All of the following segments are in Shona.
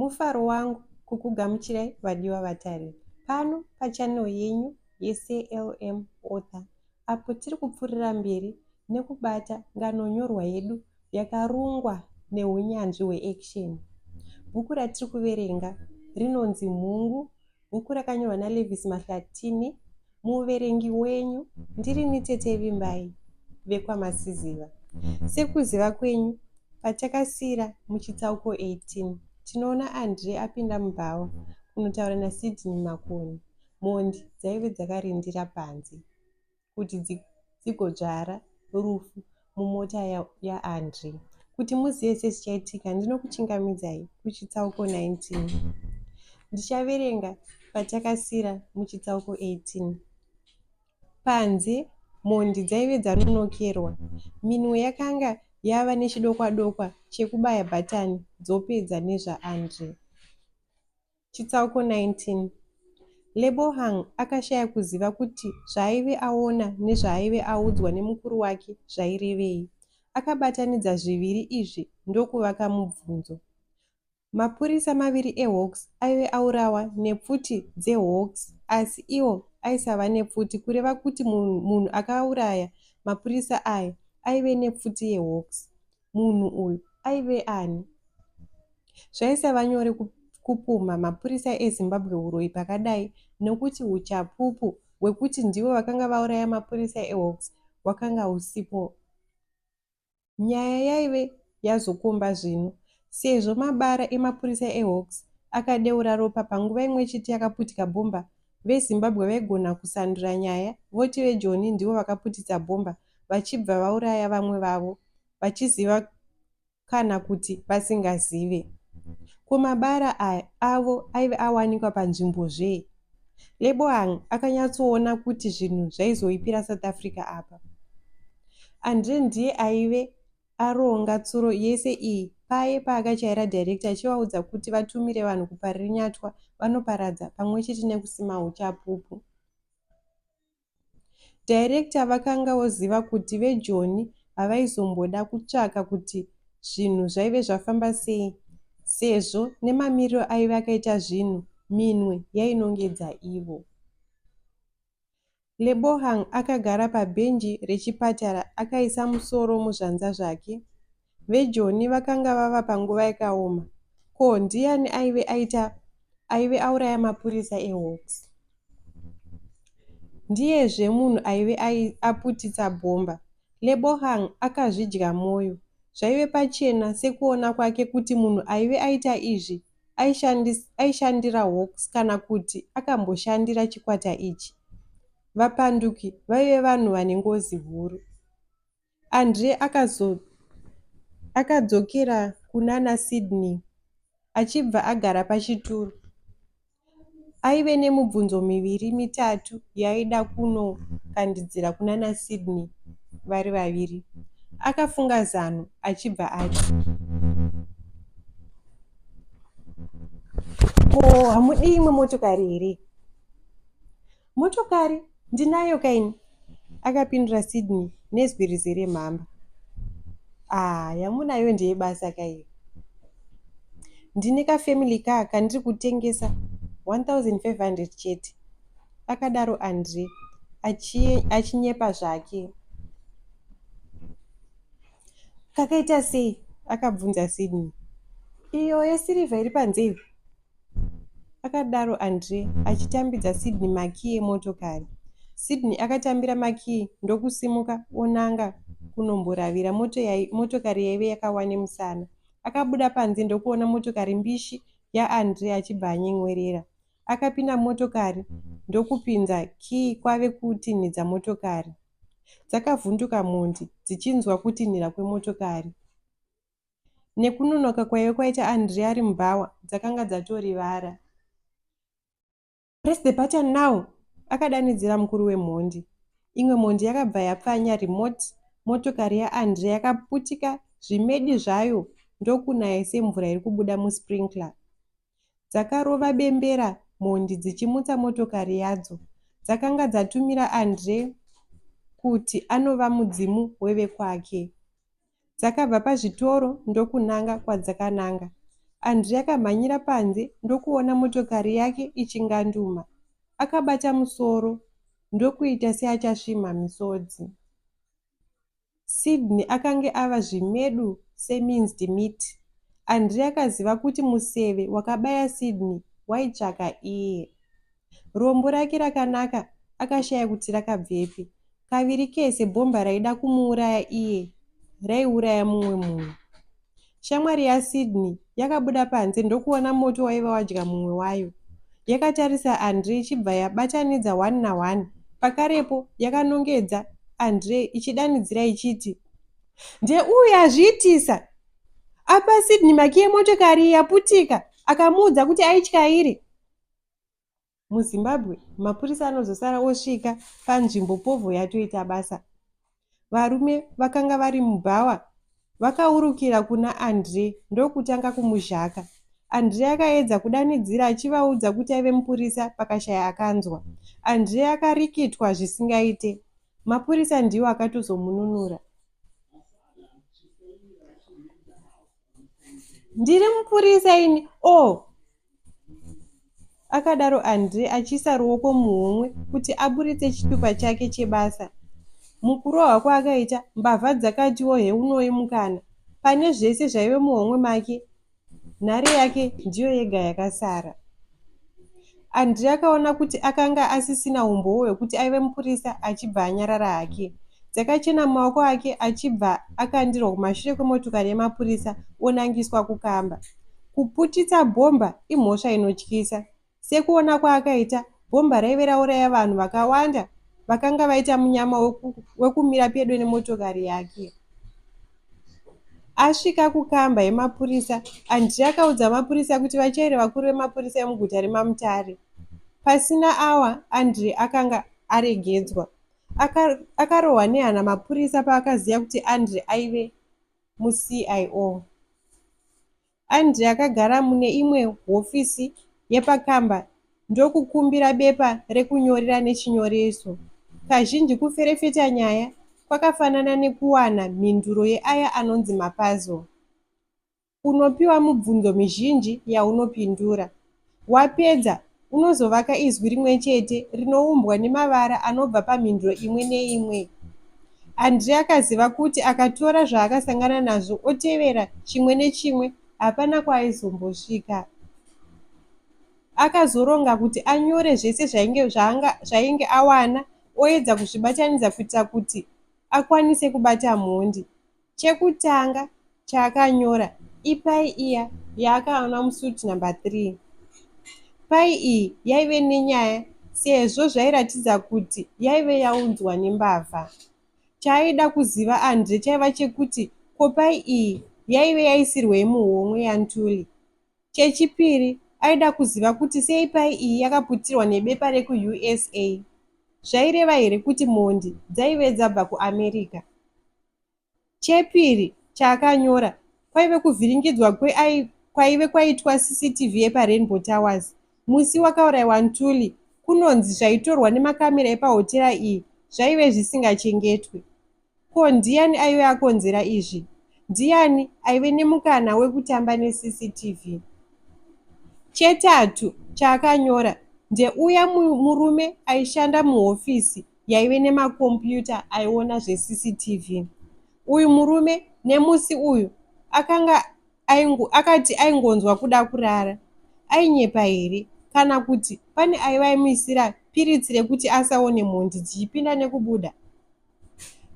Mufaro wangu kukugamuchirai vadiwa vatariri pano pachannel yenyu yeCLM Author apo tiri kupfuurira mberi nekubata nganonyorwa yedu yakarungwa nehunyanzvi hweaction. Bhuku ratiri kuverenga rinonzi Mhungu Bhuku rakanyorwa naLevis Mahlatini, muverengi wenyu ndirini tete Vimbai vekwaMasiziva. Sekuziva kwenyu, patakasiira muchitsauko 18, tinoona Andre apinda mubhawa kunotaura naSydney Makoni, mhondi dzaive dzakarindira panze. kuti dzigodzvara rufu mumota yaAndre. Kuti muzive sezvichaitika, ndinokuchingamidzai kuchitsauko 19. Ndichaverenga patakasira muchitsauko 18. Panze, mhondi dzaive dzanonokerwa. Minwe yakanga yava nechidokwadokwa chekubaya bhatani dzopedza nezvaAndre. Chitsauko 19. Lebohang akashaya kuziva kuti zvaaive aona nezvaaive audzwa nemukuru wake zvairevei. Akabatanidza zviviri izvi ndokuvaka mubvunzo. Mapurisa maviri eHawks aive aurawa nepfuti dzeHawks asi iwo aisava nepfuti kureva kuti munhu akauraya mapurisa aya aive nepfuti yeHawks. Munhu uyu aive ani? Zvaisava nyore kupumha mapurisa eZimbabwe huroyi pakadai nokuti huchapupu hwekuti ndivo vakanga vauraya mapurisa eHawks hwakanga husipo. Nyaya yaive yazokomba zvino sezvo mabara emapurisa eHawks akadeura ropa panguva imwe chete yakaputika bhomba, veZimbabwe vaigona kusandura nyaya voti veJoni ndivo vakaputitsa bhomba vachibva vauraya vamwe vavo vachiziva kana kuti vasingazive. Ko mabara aya avo aive awanikwa panzvimbo zvee? Lebohang akanyatsoona kuti zvinhu zvaizoipira South Africa apa. Andre ndiye aive aronga tsuro yese iyi paye paakachaira director achivaudza kuti vatumire vanhu kuParirenyatwa vanoparadza pamwe chete nekusima huchapupu. Director vakanga voziva kuti veJoni havaizomboda kutsvaka kuti zvinhu zvaive zvafamba sei sezvo nemamiriro aive akaita zvinhu minwe yainongedza ivo. Lebohang akagara pabhenji rechipatara akaisa musoro muzvanza zvake. VeJoni vakanga vava panguva yakaoma. Ko ndiani aive aita aive auraya mapurisa eHawks? Ndiyezve munhu aive aputitsa bhomba. Lebohang akazvidya mwoyo. Zvaive pachena sekuona kwake kuti munhu aive aita izvi aishandira Hawks kana kuti akamboshandira chikwata ichi. Vapanduki vaive vanhu vane ngozi huru. Andre akadzokera kunana Sydney achibva agara pachituro. Aive nemibvunzo miviri mitatu yaaida kunokandidzira kunana Sydney vari vaviri. Akafunga zano achibva ati. Ko hamudi imwe motokari here? Motokari ndinayo kaini, akapindura Sydney nezwi rizere mhamba. Ah, yamunayo ndeyebasa kaiyo. Ndine kafamily car kandiri kutengesa 1500 chete, akadaro Andre achinyepa zvake. Kakaita sei? akabvunza Sydney. Iyo yesirivha iri panze iyo. Akadaro Andre achitambidza Sydney makiyi emotokari. Sydney akatambira makiyi ndokusimuka onanga kunomboravira motokari yaive yakawa nemusana. Akabuda panze ndokuona motokari mbishi yaAndre achibva anyemwerera. Akapinda mumotokari ndokupinza kiyi kwave kutinhidza motokari. Dzakavhunduka mhondi dzichinzwa kutinhira kwemotokari. Nekunonoka kwaive kwaita Andre ari mubhawa dzakanga dzatorivara. Press the button now! akadanidzira mukuru wemhondi. Imwe mhondi yakabva yapfanya remote, motokari yaAndre yakaputika zvimedi zvayo ndokunaya semvura iri kubuda musprinkler. Dzakarova bembera mhondi dzichimutsa motokari yadzo. Dzakanga dzatumira Andre kuti anova mudzimu wevekwake. Dzakabva pazvitoro ndokunanga kwadzakananga. Andre akamhanyira panze ndokuona motokari yake ichinganduma. Akabata musoro ndokuita seachasvimha misodzi. Sydney akange ava zvimedu seminced meat. Andre akaziva kuti museve wakabaya Sydney waitsvaka iye. Rombo rake rakanaka akashaya kuti rakabvepi. Kaviri kese bhomba raida kumuuraya iye raiuraya mumwe munhu. Shamwari yaSydney yakabuda panze ndokuona moto waiva wadya mumwe wayo. Yakatarisa Andre ichibva yabatanidza one naone. Pakarepo yakanongedza Andre ichidanidzira ichiti, Ndeuyu azviitisa! Apa Sydney makiyi emotokari iyi yaputika akamuudza kuti aityaire. MuZimbabwe, mapurisa anozosara osvika panzvimbo povho yatoita basa. Varume vakanga vari mubhawa vakaurukira kuna Andre ndokutanga kumuzhaka. Andre akaedza kudanidzira achivaudza kuti aive mupurisa pakashaya akanzwa. Andre akarikitwa zvisingaite. Mapurisa ndiwo akatozomununura. Ndiri mupurisa ini. Oh! Akadaro Andre achiisa ruoko muhomwe kuti aburitse chitupa chake chebasa. Mukurohwa kwaakaita, mbavha dzakatiwo heunoi mukana. Pane zvese zvaive muhomwe make, nhare yake ndiyo yega yakasara. Andre akaona kuti akanga asisina umbowo hwekuti aive mupurisa achibva anyarara hake. Dzakachena mumaoko ake achibva akandirwa kumashure kwemotokari yemapurisa onangiswa kukamba. Kuputitsa bhomba imhosva inotyisa. Sekuona kwaakaita, bhomba raive rauraya vanhu vakawanda vakanga vaita munyama wekumira pedo nemotokari yake. Asvika kukamba yemapurisa, Andre akaudza mapurisa kuti vachaire vakuru vemapurisa emuguta remaMutare. Pasina awa, Andre akanga aregedzwa. Akarohwa nehana mapurisa paakaziva kuti Andre aive muCIO. Andre akagara mune imwe hofisi yepakamba ndokukumbira bepa rekunyorera nechinyoreso. Kazhinji kuferefeta nyaya kwakafanana nekuwana mhinduro yeaya anonzi mapuzzle. Unopiwa mubvunzo mizhinji yaunopindura. Wapedza, unozovaka izwi rimwe chete rinoumbwa nemavara anobva pamhinduro imwe neimwe. Andre akaziva kuti akatora zvaakasangana nazvo otevera chimwe nechimwe hapana kwaaizombosvika. Akazoronga kuti anyore zvese zvaainge awana oedza kuzvibatanidza kuitira kuti akwanise kubata mhondi. Chekutanga chaakanyora ipai iya yaakawana musuit number 3. Pai iyi yaive nenyaya sezvo zvairatidza kuti yaive yaunzwa nembavha. Chaaida kuziva Andre chaiva chekuti ko pai iyi yaive yaisirwei muhomwe yaNtuli. Chechipiri, aida kuziva kuti sei pai iyi yakaputirwa nebepa rekuUSA. Zvaireva here kuti mhondi dzaive dzabva kuAmerica? Chepiri chaakanyora kwaive kuvhiringidzwa kwaive kwaitwa CCTV yepaRainbow Towers musi wakauraiwa Ntuli kunonzi zvaitorwa nemakamera epahotera iyi zvaive zvisingachengetwe. Ko ndiyani aive akonzera izvi? Ndiyani aive nemukana wekutamba neCCTV? Chetatu chaakanyora ndeuya murume aishanda muhofisi yaive nemakombiyuta aiona zveCCTV. Uyu murume nemusi uyu akanga aingo, akati aingonzwa kuda kurara. Ainyepa here kana kuti pane aiva aimuisira piritsi rekuti asaone mhondi dzichipinda nekubuda?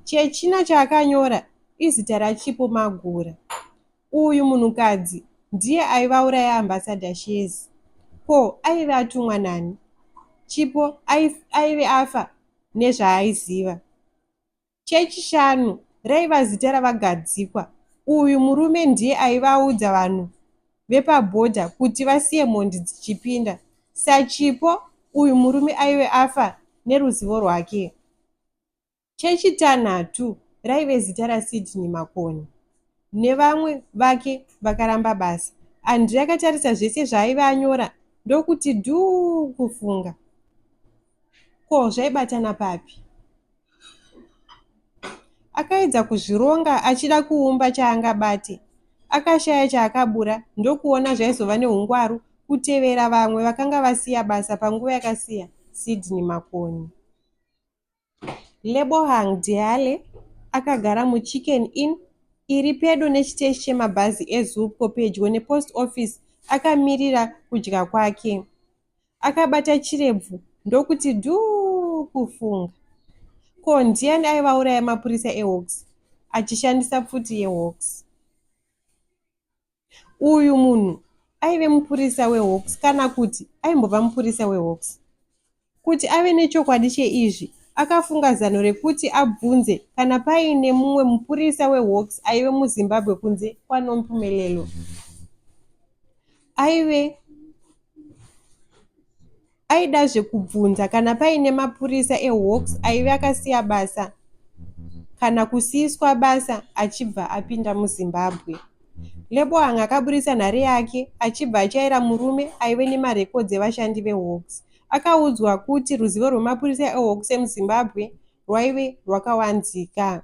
Chechina chaakanyora izita raChipo Magura. Uyu munhukadzi ndiye aiva auraya Ambassador Shezi. Ko aive atumwa nani? Chipo aive afa nezvaaiziva. Chechishanu raiva zita raVaGadzikwa. Uyu murume ndiye aiva audza vanhu vepabhodha kuti vasiye mhondi dzichipinda. SaChipo, uyu murume aive afa neruzivo rwake. Chechitanhatu raive zita raSydney Makoni nevamwe vake vakaramba basa. Andre akatarisa zvese zvaaive anyora ndokuti dhuu kufunga. Ko zvaibatana papi? Akaedza kuzvironga achida kuumba chaangabate. Akashaya chaakabura ndokuona zvaizova neungwaru kutevera vamwe vakanga vasiya basa panguva yakasiya Sydney Makoni. Lebohang Diale akagara muChicken Inn iri pedo nechiteshi chemabhazi eZupco pedyo nePost Office akamirira kudya kwake. Akabata chirebvu ndokuti dhuu kufunga. Ko ndiani aiva auraya mapurisa eHawks achishandisa pfuti yeHawks? Uyu munhu aive mupurisa weHawks kana kuti aimbova mupurisa weHawks. Kuti ave nechokwadi cheizvi, akafunga zano rekuti abvunze kana paine mumwe mupurisa weHawks aive muZimbabwe kunze kwaNompumelelo. Aive Aidazve kubvunza kana paine mapurisa eHawks aive akasiya basa kana kusiiswa basa achibva apinda muZimbabwe. Lebohang akaburitsa nhare yake achibva achaira murume aive nemarekodzi evashandi veHawks. Akaudzwa kuti ruzivo rwemapurisa eHawks emuZimbabwe rwaive rwakawanzika.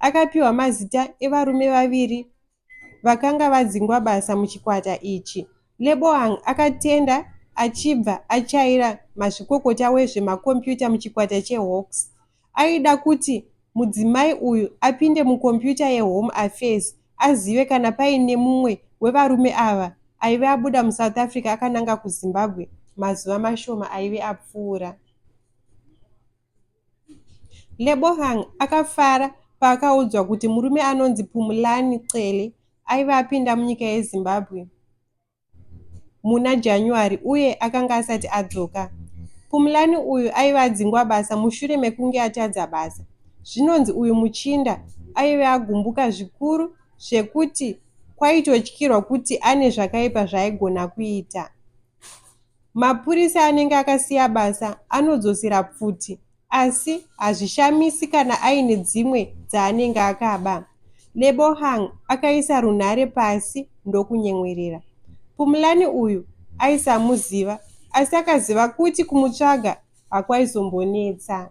Akapiwa mazita evarume vaviri vakanga vadzingwa basa muchikwata ichi. Lebohang akatenda achibva achaira mazvikokota wezvemakombiyuta muchikwata cheHawks. Aida kuti mudzimai uyu apinde mukombiyuta yeHome Affairs azive kana paine mumwe wevarume ava aive abuda muSouth Africa akananga kuZimbabwe mazuva mashoma aive apfuura. Lebohang akafara paakaudzwa kuti murume anonzi Phumulani Cele aive apinda munyika yeZimbabwe muna January uye akanga asati adzoka. Phumulani uyu aive adzingwa basa mushure mekunge atadza basa. Zvinonzi uyu muchinda aive agumbuka zvikuru zvekuti kwaitotyirwa kuti ane zvakaipa zvaaigona kuita. Mapurisa anenge akasiya basa anodzosera pfuti asi hazvishamisi kana aine dzimwe dzaanenge akaba. Lebohang akaisa runhare pasi ndokunyemwerera. Pumulani uyu aisamuziva asi akaziva kuti kumutsvaga hakwaizombonetsa.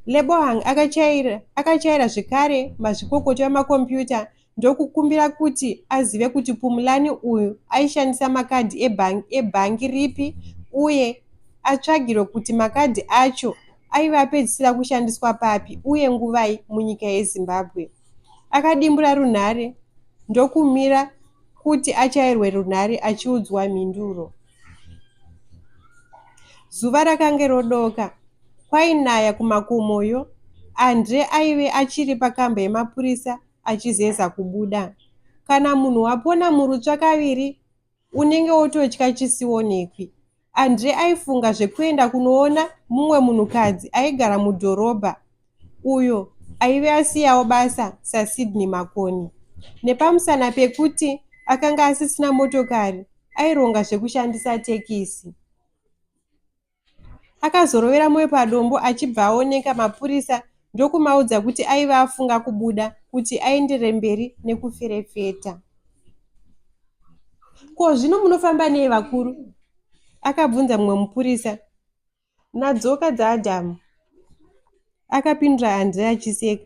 Lebohang akachaira, akachaira zvekare mazvikokota emakombiyuta ndokukumbira kuti azive kuti Pumulani uyu aishandisa makadhi ebhangi ripi uye atsvagirwe kuti makadhi acho aive apedzisira kushandiswa papi uye nguvai munyika yeZimbabwe. Akadimbura runhare ndokumira kuti achairwe runhare achiudzwa mhinduro. Zuva rakange rodoka. Kwainaya kumakomoyo. Andre aive achiri pakamba yemapurisa achizeza kubuda. Kana munhu wapona murutsva kaviri unenge wototya chisionekwi. Andre aifunga zvekuenda kunoona mumwe munhukadzi aigara mudhorobha uyo aive asiyawo basa saSydney Makoni. Nepamusana pekuti akanga asisina motokari aironga zvekushandisa tekisi. Akazorovera moyo padombo achibva aoneka mapurisa ndokumaudza kuti aive afunga kubuda kuti aenderere mberi nekuferefeta. Ko zvino munofamba nei vakuru? Akabvunza mumwe mupurisa. Nadzoka dzaAdhamu. Akapindura Andre achiseka.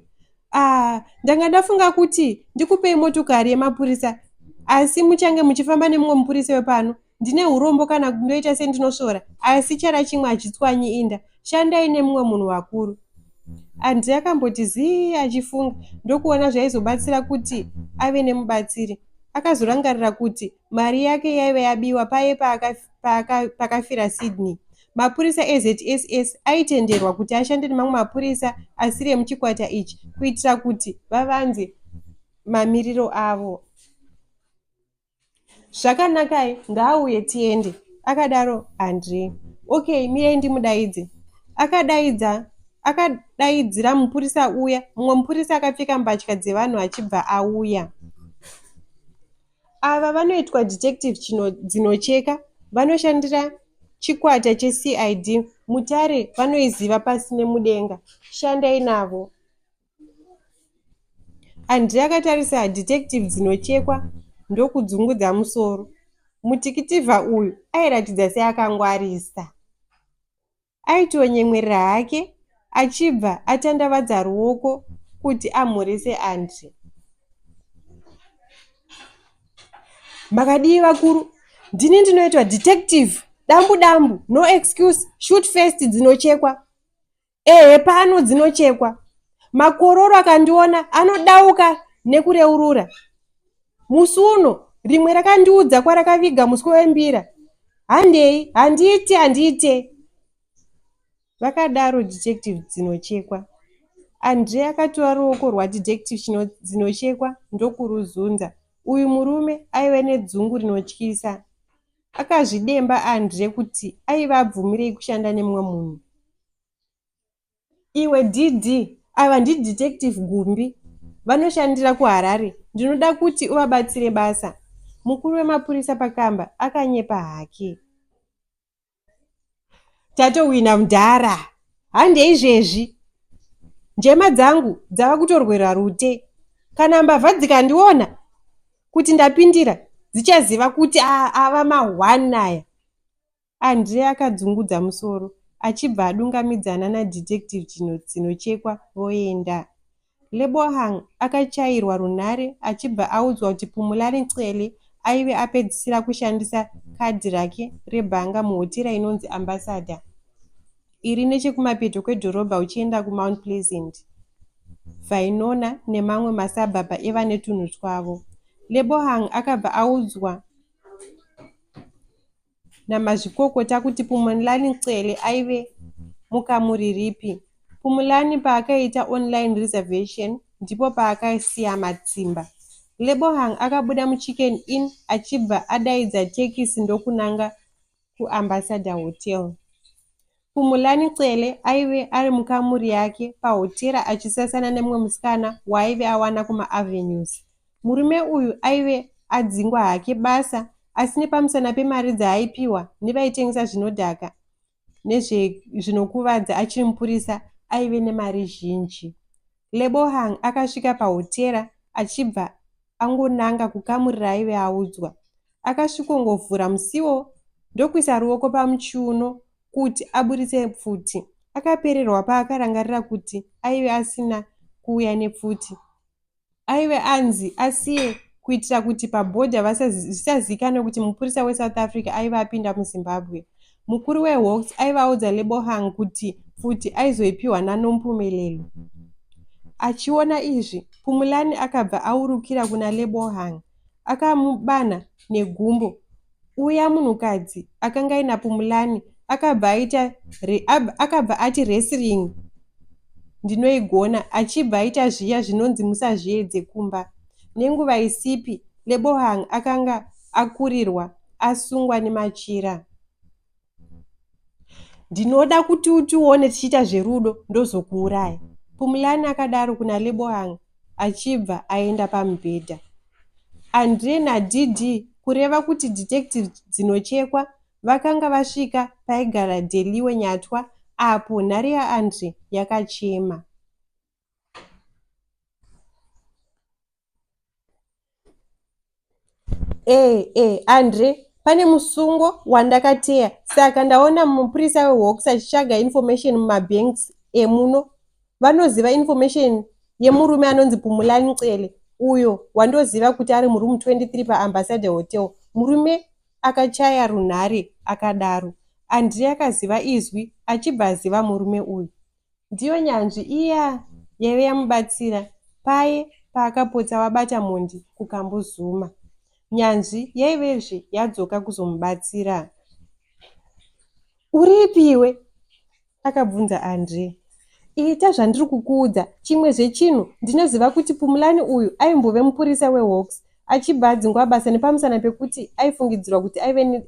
Ah, ndanga ndafunga kuti ndikupei motokari yemapurisa asi muchange muchifamba nemumwe mupurisa wepano. Ndine urombo kana ndoita sendinosvora asi chara chimwe hachitswanyi inda. Shandai nemumwe munhu vakuru. Andre akamboti zii achifunga ndokuona zvaizobatsira kuti ave nemubatsiri. Akazorangarira kuti mari yake yaive yabiwa paye pakafira Sydney. Mapurisa eZSS aitenderwa kuti ashande nemamwe mapurisa asiri emuchikwata ichi kuitira kuti vavanze mamiriro avo. Zvakanakai, ngaauye tiende, akadaro Andre. Okay, mirai ndimudaidze. Akadaidza akadaidzira mupurisa uya, mumwe mupurisa akapfeka mbatya dzevanhu achibva auya. Ava vanoitwa Detective Dzinocheka vanoshandira chikwata cheCID Mutare vanoiziva pasi nemudenga. Shandai navo. Andre akatarisa Detective Dzinochekwa ndokudzungudza musoro. Mutikitivha uyu airatidza seakangwarisa. Aitonyemwerera hake achibva atandavadza ruoko kuti amhorese Andre. Makadii vakuru? Ndini ndinoitwa detective dambu dambu, no excuse, shoot first dzinochekwa. Ehe pano dzinochekwa. Makororo akandiona anodauka nekureurura. Musi uno rimwe rakandiudza kwarakaviga muswe wembira. Handei, handiite, handiite. Vakadaro Detective Dzinochekwa. Andre akatora ruoko rwaDetective Dzinochekwa ndokuruzunza. Uyu murume aive nedzungu rinotyisa. Akazvidemba Andre kuti aive abvumirei kushanda nemumwe munhu. Iwe DD, ava ndiDetective Gumbi. Vanoshandira kuHarare. Ndinoda kuti uvabatsire basa. Mukuru wemapurisa pakamba akanyepa hake. Tatowina mudhara. Handei izvezvi. Njema dzangu dzava kutorwera rute. Kana mbavha dzikandiona kuti ndapindira dzichaziva kuti ava mahwani aya. Andre akadzungudza musoro achibva adungamidzana naDetective Dzinochekwa voenda. Lebohang akachairwa runhare achibva audzwa kuti Pumulani Cele aive apedzisira kushandisa kadhi rake rebhanga muhotera inonzi Ambassador iri nechekumapeto kwedhorobha uchienda kuMount Pleasant, Vainona nemamwe masabhabha evane tunhu twavo. Lebohang akabva audzwa namazvikokota kuti Pumulani Cele aive mukamuri ripi. Pumulani paakaita online reservation ndipo paakasiya matsimba. Lebohang akabuda muChicken Inn achibva adaidza tekisi ndokunanga kuAmbassador Hotel. Pumulani Cele aive ari mukamuri yake pahotera achisasana nemumwe musikana waaive awana kumaAvenues. Murume uyu aive adzingwa hake basa asi nepamusana pemari dzaaipiwa nevaitengesa zvinodhaka nezvinokuvadza achiri mupurisa aive nemari zhinji. Lebohang akasvika pahotera achibva angonanga kukamuri raaive audzwa. Akasvikongovhura musiwo ndokuisa ruoko pamuchiuno kuti aburitse pfuti. Akapererwa paakarangarira kuti aive asina kuuya nepfuti. Aive anzi asiye kuitira kuti pabhodha zvisazikanwe kuti mupurisa weSouth Africa aive apinda muZimbabwe. Mukuru weHawks aive audza Lebohang kuti pfuti aizoipiwa naNompumelelo. Achiona izvi, Pumulani akabva aurukira kuna Lebohang. Akamubanha negumbo. Uya munhukadzi akanga aina Pumulani akabva aita akabva ati wrestling ndinoigona achibva aita zviya zvinonzi musazviedze kumba. Nenguva isipi Lebohang akanga akurirwa asungwa nemachira. Ndinoda kuti utione tichiita zverudo ndozokuuraya. Pumulani akadaro kuna Lebohang achibva aenda pamubhedha. Andre naDD kureva kuti detective dzinochekwa vakanga vasvika paigara Deliwe Nyatwa apo nhare yaAndre yakachema. Eh, eh, Andre, pane musungo wandakateya saka ndaona mupurisa weHawks achitsvaga information mumabanks emuno. Vanoziva information yemurume anonzi Pumulani Cele uyo wandoziva kuti ari muroom 23 paAmbassador Hotel. Murume akachaya runhare akadaro. Andre akaziva izwi achibva aziva murume uyu. Ndiyo nyanzvi iya yaive yamubatsira paye paakapotsa wabata mhondi kuKambuzuma. Nyanzvi yaivezve yadzoka kuzomubatsira. Uripi iwe? akabvunza Andre. Ita zvandiri kukuudza. Chimwezve chinhu, ndinoziva kuti Pumulani uyu aimbove mupurisa weHawks achibva adzingwa basa nepamusana pekuti aifungidzirwa kuti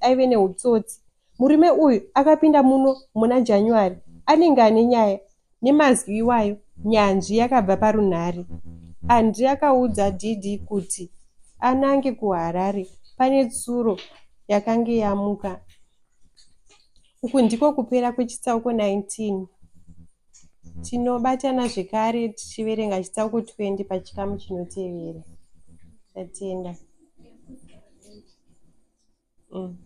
aive neutsotsi. Murume uyu akapinda muno muna January anenge ane nyaya. Nemazwi iwayo, nyanzvi yakabva parunhare. Andre akaudza DD kuti anange kuHarare pane tsuro yakange yamuka. Uku ndiko kupera kwechitsauko 19. Tinobatana zvekare tichiverenga chitsauko 20 pachikamu chinotevera. Tatenda. Mm.